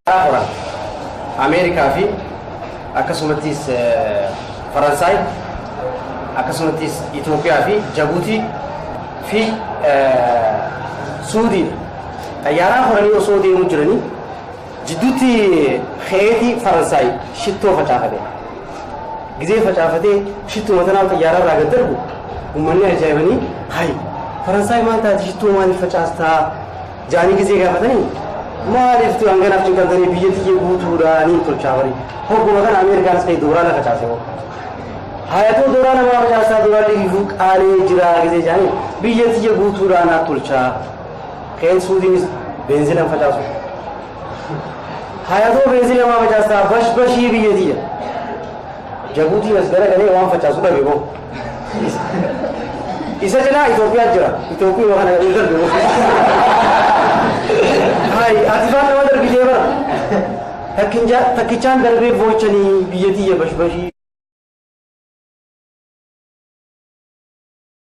Horan Ameerikaa fi akkasumattis Faransaay, akkasumattis Itoophiyaa fi Jabuutii fi Suudiidha. Xayyaaraa horanii osoo deemuu jiranii jidduutti keetii Faransaay shittoo facaafate. Gizee facaafatee shittuma tanaaf xayyaara irraa gad darbu uummanni ajaa'ibanii, "Hayi, Faransaay maal taate? Shittoo maaliif facaastaa?" jaanii gizee gaafatanii, "Maaliif tu hanganaaf cinqamtanii? Biyya tiyya guutuudhaanii tolchaa barii." Hogguma kana Ameerikaanis ta'e doolaara facaase hoo. "Hayatoo, doolaara maa facaastaa? Doolaarri ifuu qaalee jira," gizee jaanii, "Biyya tiyya guutuudhaan haa tolchaa." Keen Suudiinis beenzilan facaasu. "Hayatoo, beenzila maa facaastaa?" "Bash bashii biyya tiyya." Jabuutiin as garagalee waan facaasu dhabe boo. Isa cinaa Itoophiyaa jira. Itoophiyaa kana hin darbe boo. Hayi, ati faan nama darbitee bara. Takkichaan darbee boochanii biyya tiyya bashbashii.